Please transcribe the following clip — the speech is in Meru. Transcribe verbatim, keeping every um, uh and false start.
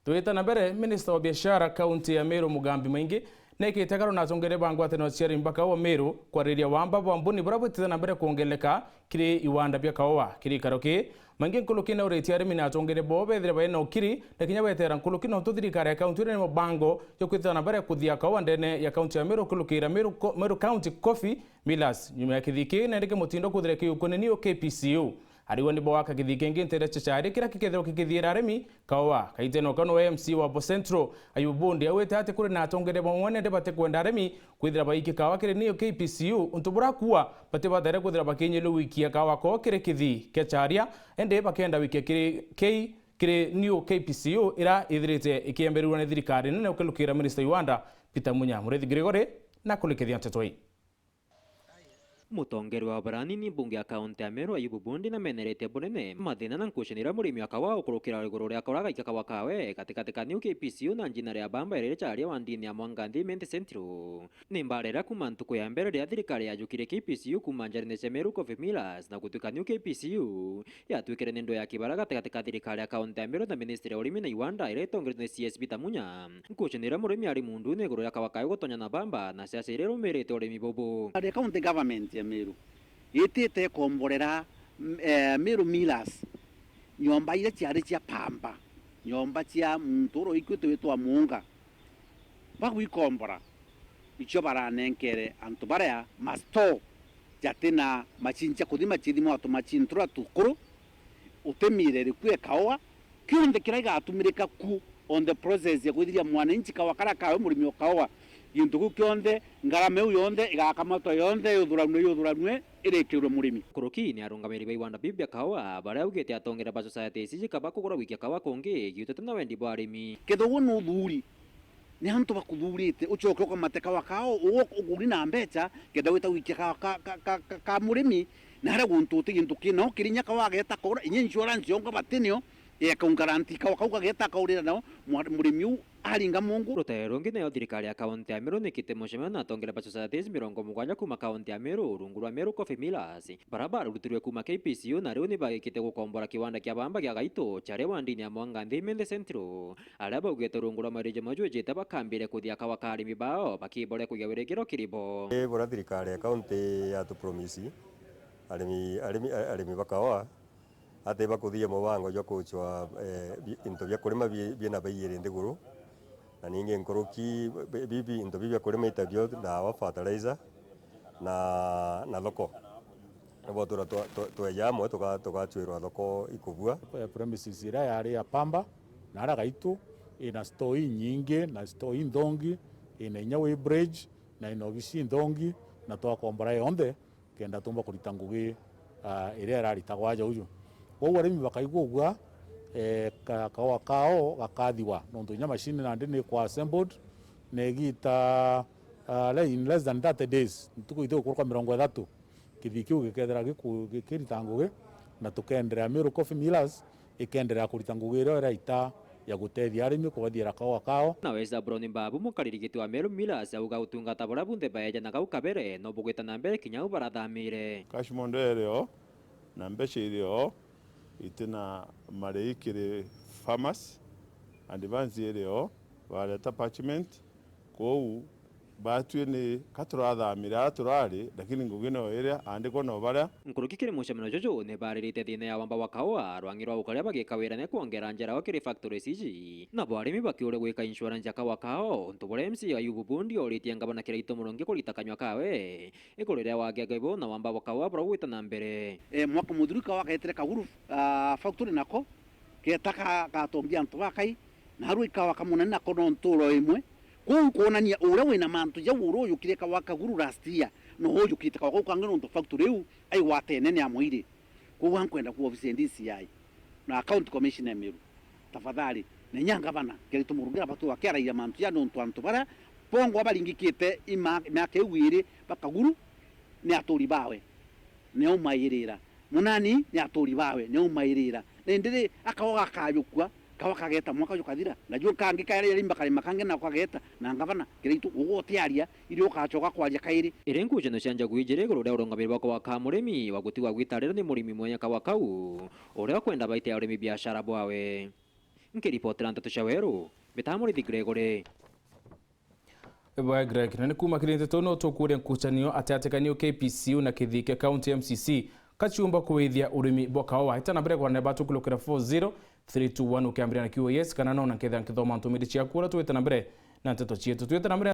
Twita na mbere, minista wa biashara kaunti ya Meru Mugambi Maingi nekite karo na atongeria ba ngwataniro cia arimi ba kaua Meru kwariria wamba bwa mbuni buria bwitite na mbere kwongereka kiri iwanda bia kaua. Kiri gikaro kii, Maingi nkuruki nauritie arimi na atongeria bao bethire bari na ukiri na kinya bweterera nkuruki nontu thirikari ya kaunti iri na mubango jwa kwithira na mbere kuthia kaua ndene ya kaunti ya Meru kurukira Meru Co-, Meru County Coffee Millers. Nyuma ya kithii kii, nendeke mutindo kuthire kiukuni niu K P C U. Ariwa nibo waka kithii kingi ntere cha chari kiria kikethirwa kikithiira arimi kaua. Kaitene ukano wa M C wa Bo Central, Ayubu Bundi, augite ati kuri na atongeria bamwe nende batikwenda arimi kwithira baikia kawa kiri niyo K P C U, untu buria kuua bati bathaire kwithira bakinyirwe gwikia kawa kao kiri kithii kia Charia, indi bakenda gwikia kiri kei kiri niyo K P C U iria ithirite ikiemberirwa ni thirikari nene ukirukira minista Iwanda Peter Munya. Murithi Gregory na kurikithia nteto ii. Mutongeria wa baranini mbunge ya kaunti ya Meru Ayubu Bundi nameneretie bunene mathina na nkucanio iria murimi wa kawa ukurukira iguru ria kura gaikia kawa kawe gatigati ka niu K P C U na njina ria bamba riri Charia wa ndini ya Mwanga Nthi Imenti Central. Ni mbara iria kuuma ntuku ya mbere riria thirikari yajukire K P C U kuuma njarine cia Meru Coffee Millers na gutwika niu K P C U yatwikire ni ndu ya kibara gatigati ka thirikari ya kaunti ya Meru na ministry ya urimi na iwanda iria itongeretwe ni C S Peter Munya. Nkucanio iria murimi ari mundune iguru ria kawa kawe gutonya na bamba na siasa iria irumirite urimi bubu. Ari county government ya Meru itite ikomborera, m-, eh, Meru Millers nyomba iria ciari cia bamba, nyomba cia muntu uria uikuite witwa Muunga. Bagwikombora, icio baranenkere antu baria ma store jati na macini cia kuthima cithimwa, tumacini turia tukuru, utimire rikue kaua, kionthe kiria gigatumirika ku on the process ya kwithiria mwananchi kaua karia kawe, murimi o kaua, gintu kiu kionthe, ngarama iu yonthe igakamatwa yonthe, yuthuranue, yuthuranue, irikirwe murimi. Nkuruki ni arungamiri ba iwanda biu bia kaua, baria augite atongeria ba society ici jikaba kugura gwikia kaua kungi, giutite na wendi bwa arimi. Kethira uguo ni uthuri, ni antu bakuthurite, ucoke ukamate kawa kao, uguo uguri na mbeca, kenda wita gwikia ka, ka, ka, ka, ka, ka murimi, na aria guntu uti gintu kina, ukirinya kawa ageta kaura, inya insurance yonga batinio, eka ungaranti kawa kau kageta kaurira nao, mwa-, murimi u aringa mungu. Rutere rungi nayo thirikari ya kaunti ya Meru nikite mucemanio na atongeria ba societies mirongo mugwanja kuuma kaunti ya Meru, rungu rwa Meru Coffee Millers, baria barurutirwe kuuma K P C U, na riu ni bagikite gukombora kiwanda kia bamba gia Gaitu, charia wa ndini ya Mwanga Nthi Imenti Central. Aria baugite rungu rwa mairiji majwijite bakambire kuthia kawa ka arimi bao, bakiboria kugia wirigiro kiri bo. Ii, buria thirikari ya kaunti yatupromisi arimi, arimi, arimi ba kawa, ati bakuthia mubango jwa kucwa, eh, bi-, into bia kurima bi-, biina bei iri nthiguru, na ningi nkuruki bi-, bi-, bi-, into biu bia kurima itabio ndawa, fertilizer, na, na thoko. Nibo tura twa-, twa-, tweja amwe tuga-, tugacwirwa thoko ikubua. Eh, premises iria yari ya pamba, na aria Gaitu, ina store inyingi, na store inthongi, ina inya weighbridge, na ina obisi inthongi, na twakombora yonthe, kenda tumba kurita ngugi, ah, iria iraritagwa aja uju. Kwou arimi bakaigua ugua, eh, ka-, kaua kao gakathiwa, nontu inya machine nandi ni kwa assembled, na igita, ah, le-, in less than thirty days, ntuku ithi gukuruka mirongo ithatu, kithii kiu gikethira giku-, gikirita ngugi, na tukenderea Meru Coffee Millers ikenderea kurita ngugi iria iraita ya gutethia arimi kubathiira kaua kao. Nawe Zabuloni Mbabu, mukariri giti wa Meru Millers, auga utungata buria bunthe baeja na gau kabere no bugwita na mbere kinya au barathamire. Cash mondo iri o, na mbeca iri o, iti na marii kiri farmers, advance iri o, bareta parchment, Kwou, batwi ni ka turathamire aria turari, lakini ngugi no iria, aandikwa no baria. Nkuruki kiri mucemanio juju, ni baririte thiina ya wamba wa kaua, rwangi rwa ukaria bagika wira ni kwongera njara o kiri factories iji. Nabo arimi bakiuria gwika insurance ya kaua kao, untu buria M C Ayubu Bundi oritie ngavana Kiraitu Murungi kurita kanyua kawe iguru ria wagi buu na wamba wa kaua buria bugwita na mbere. E, mwaka muthiru kaua kaetire Kaguru, ah, factory nako, geta ka-, gatongia antu bakai, na arua ikawa kamunene nako no nturo imwe. Kwou kwonania uria wina mantu jau uria ujukire kawa Kaguru last year, no ujukite kawa kau kangi nontu factory iu aigwatene ni amwe iri. Kwou ankwenda ku ofisi ya D C I na County Commissioner Meru, tafadhali, nenya ngavana, Kiraitu Murungi abatua akiaragia mantu ja nontu antu baria bongwa baringikite ima-, miaka iu iri ba Kaguru ni aturi bawe. Niaumairira. Munani ni aturi bawe, niaumairira. Na indi ri, akawa gakajukua, kawa kageta mwaka jukathira. Na ju kangi karia rimba karima kangi nako kageta, na ngavana, Kiraitu, ugwe utiaria, iri ugacoka kwaria kairi. Iri ngucanio cia njagu ijiri iguru ria urungamiri bwakwa wa kamurimi, wa gutigwa gwitarira ni murimi mwenya kawa kau, uria ukwenda baite ya urimi biashara bwawe. Nkiripotera nteto cia Weru, mbitaga Murithi Gregory. Bwa Greg, na ni kuuma kiri nteto no tukuuria nkucanio ati atikaniu K P C U na Kithike County M C C kaciumba kuwithia urimi bwa kaoa. Ita na mbere kwa neba tukulukira four zero three two one ukiambiria na Q O S kana no na nkethira nkithoma ntumiri ciaku uria twite na mbere na nteto cietu. Twite na mbere